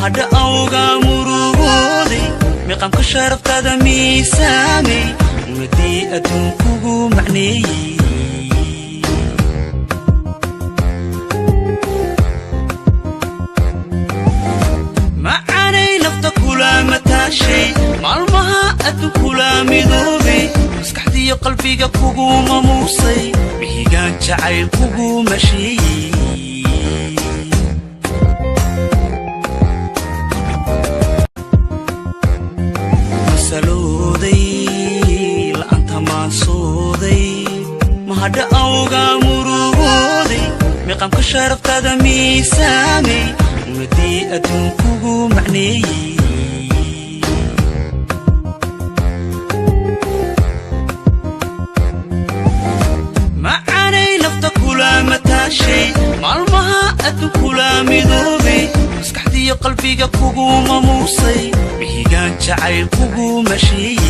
Mahadha awgaa murugooday, miqamka sharaftaada miisaamay, ummadii adduunkugu macneeyey. Macanay nafta kula mataashay, maalmaha adduun kula midoobay, maskaxdiyo qalbiga kugu mamuusay, mihigaan jacayl kugu masheeyey. Masalooday la'aanta maansooday, mahadha awgaa murugooday, miqamka sharaftaada miisaamay, ummadii adduunkugu macneeyey. Macanay nafta kula mataashay, maalmaha adduun kula midoobay, maskaxdiyo qalbiga kugu mamuusay, mihigaan jacayl kugu masheeyey.